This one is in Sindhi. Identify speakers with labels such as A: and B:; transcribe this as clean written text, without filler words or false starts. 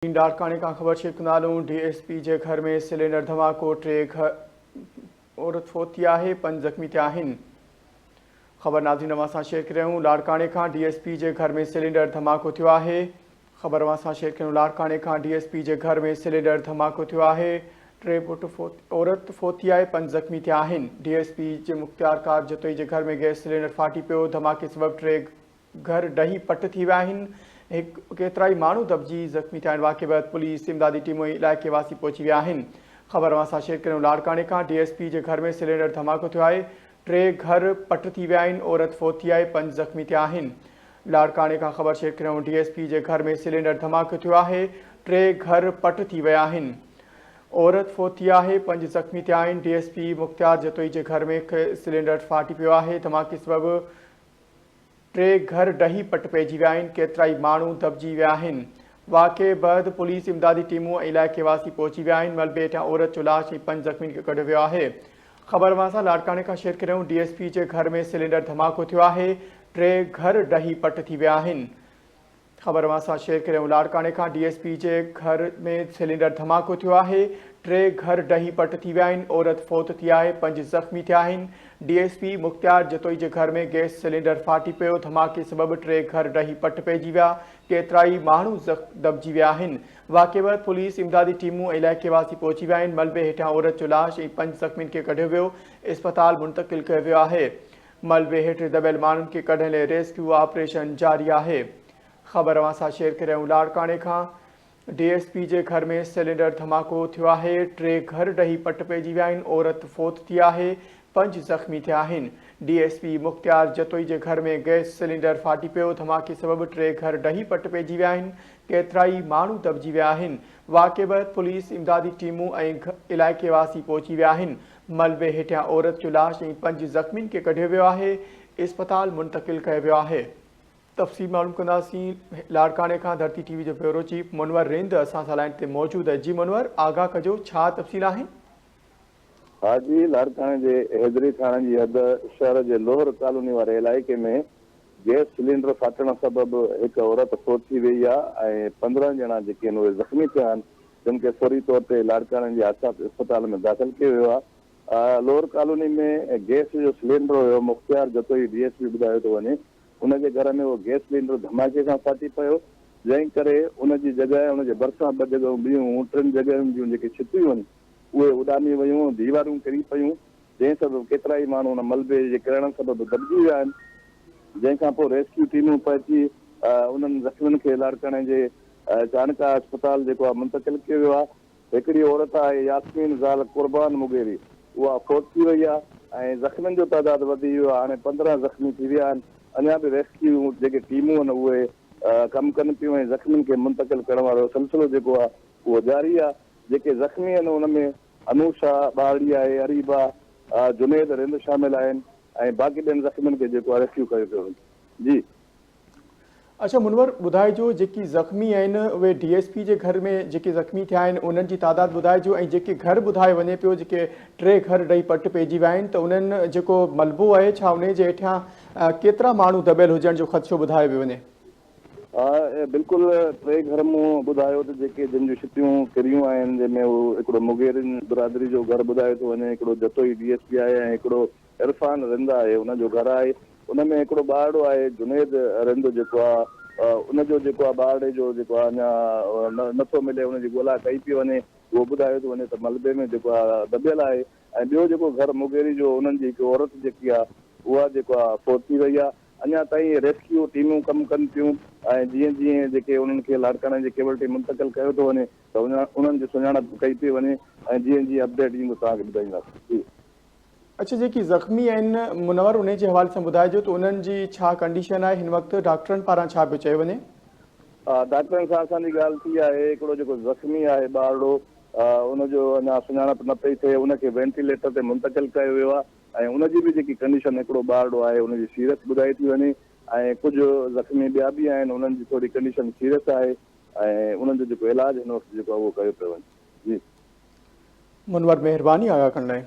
A: لاڙڪاڻي کان خبر شيخ نالون ڊي ايس پي جي گهر ۾ سلينڊر ڌماڪو، ٽي عورت فوت ٿي آهي، پنج زخمي ٿيا آهن. خبر ناظرين اوهان سان شيئر ڪري رهيون لاڙڪاڻي کان ڊي ايس پي جي گهر ۾ سلينڊر ڌماڪو ٿيو آهي. خبر اوهان سان شيئر ڪريون لاڙڪاڻي کان ڊي ايس پي جي گهر ۾ سلينڊر ڌماڪو ٿيو آهي، ٽي پٽ عورت فوت ٿي آهي، پنج زخمي ٿيا آهن. ڊي ايس پي جي مختيارڪار جتوئي جي گهر ۾ گئس سلينڊر ڦاٽي پيو، ڌماڪي سبب ٽي گهر ڊهي پٽ ٿي ويا آهن، هڪ ڪيترائي ماڻهو دٻجي زخمي ٿيا آهن، واقعي بعد پوليس، امدادي ٽيمون ۽ علائقي واسي پهچي ويا آهن. خبر اوهان سان شيئر ڪريون لاڙڪاڻي کان ڊي ايس پي جي گهر ۾ سلينڊر ڌماڪو ٿيو آهي، ٽي گهر پٽ ٿي ويا آهن، عورت فوت ٿي آهي، پنج زخمي ٿيا آهن. لاڙڪاڻي کان خبر شيئر ڪريون ڊي ايس پي جي گهر ۾ سلينڊر ڌماڪو ٿيو آهي، ٽي گهر پٽ ٿي ويا آهن. عورت فوت ٿي آهي، پنج زخمي ٿيا آهن، D S P Mukhtiar Jatoi جي گهر ۾ سلينڊر ڦاٽي پيو آهي، ڌماڪي سبب ٽي گهر ڊهي پٽ پئجي ويا آهن، ڪيترائي ماڻهو دٻجي ويا آهن. واقعي بعد پوليس، امدادي ٽيمون ۽ علائقي واسي پهچي ويا آهن، ملبي هيٺان عورت جو لاش ۽ پنج زخمين کي ڪڍيو ويو آهي. خبر اوهان سان لاڙڪاڻي کان شيئر ڪريون ڊي ايس پي جي گهر ۾ سلينڊر ڌماڪو ٿيو آهي، ٽي گهر ڊهي پٽ ٿي ويا آهن. خبر اوهان سان شيئر ڪريون لاڙڪاڻي کان ڊي ايس پي جي گهر ۾ سلينڊر ڌماڪو ٿيو آهي، ٽي گهر ڊهي پٽ ٿي ويا آهن، عورت فوت ٿي آهي، پنج زخمي ٿيا آهن، D S P Mukhtiar Jatoi جي گهر ۾ گئس سلينڊر ڦاٽي پيو، ڌماڪي سبب ٽي گهر ڊهي پٽ پئجي ويا، ڪيترائي ماڻهو دٻجي ويا آهن، واقعي بعد پوليس، امدادي ٽيمون ۽ علائقي واسي پهچي ويا آهن، ملبي هيٺان عورت جو لاش ۽ پنج زخمين کي ڪڍيو ويو، اسپتال منتقل ڪيو ويو آهي. ملبي هيٺ دٻيل ماڻهن کي ڪڍڻ لئي ريسڪيو آپريشن جاري آهي. خبر اوهان سان شيئر ڪري رهيون لاڙڪاڻي کان ڊي ايس پي جي گهر ۾ سلينڊر ڌماڪو ٿيو آهي، ٽي گهر ڊهي پٽ پئجي ويا آهن، عورت فوت ٿي آهي، پنج زخمي ٿيا آهن. D S P Mukhtiar Jatoi جي گهر ۾ گئس سلينڊر ڦاٽي پيو، ڌماڪي سبب ٽي گهر ڊهي پٽ پئجي ويا آهن، ڪيترائي ماڻهو دٻجي ويا آهن. واقعي بعد پوليس، امدادي ٽيمون ۽ علائقي واسي پهچي ويا آهن. ملبي هيٺيان عورت جو لاش ۽ پنج زخمين کي ڪڍيو ويو آهي، اسپتال منتقل ڪيو ويو آهي. تفصيل معلوم ڪنداسين لاڙڪاڻي کان ڌرتي ٽي وي جو بيورو چيف منور رند اسان سان لائين تي موجود آهي جي منور آگاهه ڪجو ڇا تفصيل آهن؟
B: ها جي لاڙڪاڻي جي حيدري ٿاڻي جي حد شهر جي لوهر ڪالوني واري علائقي ۾ گئس سلينڊر ڦاٽڻ سبب هڪ عورت فوت ٿي وئي آهي ۽ 15 ڄڻا جيڪي آهن اهي زخمي ٿيا آهن جن کي فوري طور تي لاڙڪاڻي جي حادثات اسپتال ۾ داخل ڪيو ويو آهي. لوئر ڪالوني ۾ گئس جو سلينڊر هيو، Mukhtiar Jatoi D S P ٻڌايو ٿو وڃي ان جي گهر ۾ اهو گئس سلينڊر ڌماڪي سان ڦاٽي پيو جنهن ڪري ان جي جڳهه ۽ ان جي ڀرسان ٻه جڳهيون ٻيون هيون ٽن جڳهين جون جيڪي ڇتيون هن اهي اڏامي ويون ديوارون ڪري پيون جنهن سبب ڪيترائي ماڻهو ان ملبي جي ڪرڻ سبب دٻجي ويا آهن جنهن کان پوء ريسڪيو ٽيمون پهچي انهن زخمين کي لاڙڪاڻي جي چانڊڪا اسپتال جيڪو آهي منتقل ڪيو ويو آهي. هڪڙي عورت آهي ياسمين زال قربان مغيري اها فوت ٿي وئي آهي ۽ زخمين جو تعداد وڌي ويو آهي هاڻي 15 زخمي ٿي ويا آهن اڃا به ريسڪيو جيڪي ٽيمون آهن اهي ڪم ڪن پيون ۽ زخمين کي منتقل ڪرڻ وارو سلسلو جيڪو آهي اهو جاري آهي جيڪي زخمي آهن ان ۾ انوشا ٻارڙي آهي اريبا جنيد رند شامل آهن ۽ باقي ٻين زخمين کي جيڪو آهي ريسڪيو ڪيو پيو وڃي جي.
A: اڇا منور ٻڌائجو جيڪي زخمي آهن اهي ڊي ايس پي جي گهر ۾ جيڪي زخمي ٿيا آهن انهن جي تعداد ٻڌائجو ۽ جيڪي گهر ٻڌايو وڃي پيو جيڪي ٽي گهر ڊهي پٽ پئجي ويا آهن ته انهن جيڪو ملبو آهي ڇا انهي جي هيٺيان ڪيترا ماڻهو دٻيل هجڻ جو خدشو ٻڌايو پيو وڃي.
B: ها بلڪل ٽي گهر مون ٻڌايو ته جيڪي جن جون ڇتيون ڪريون آهن جنهن ۾ هو هڪڙو مغيرين برادري جو گهر ٻڌايو ٿو وڃي هڪڙو جتوئي ڊي ايس پي آهي ۽ هڪڙو عرفان رند آهي ان جو گهر آهي ان ۾ هڪڙو ٻارڙو آهي جنيد رند جيڪو آهي ان جو جيڪو آهي ٻارڙي جو جيڪو آهي اڃا نه ٿو ملي ان جي ڳولا ڪئي پئي وڃي اهو ٻڌايو ٿو وڃي ته ملبي ۾ جيڪو آهي دٻيل آهي ۽ ٻيو جيڪو گهر مغيري جو انهن جي هڪ عورت جيڪي آهي اها جيڪو آهي فوت ٿي وئي آهي اڃا تائين ريسڪيو ٽيمون ڪم ڪن پيون ۽ جيئن جيئن جيڪي انهن کي لاڙڪاڻي جي ڪيولٽي منتقل ڪيو ٿو وڃي ته انهن جي سڃاڻپ ڪئي پئي وڃي ۽ جيئن جيئن اپڊيٽ ايندو توهان کي ٻڌائينداسين جي.
A: اڇا جيڪي زخمي آهن منور انهي جي حوالي سان ٻڌائجو ته انهن جي ڇا ڪنڊيشن آهي هن وقت ڊاڪٽرن پاران ڇا پيو چيو وڃي.
B: ڊاڪٽرن سان اسان جي ڳالهه ٿي آهي هڪڙو جيڪو زخمي آهي ٻارڙو ان جو اڃا سڃاڻپ نه پئي ٿئي ان کي وينٽيليٽر تي منتقل ڪيو ويو آهي ۽ ان جي به جيڪي ڪنڊيشن هڪڙو ٻارڙو آهي ان جي سيريس ٻڌائي ٿي وڃي ۽ ڪجهه زخمي ٻيا به آهن انهن جي ٿوري ڪنڊيشن سيريس آهي ۽ انهن جو جيڪو علاج هن وقت جيڪو آهي اهو ڪيو پيو وڃي جي.
A: منور مهرباني آگاهه ڪرڻ لاء.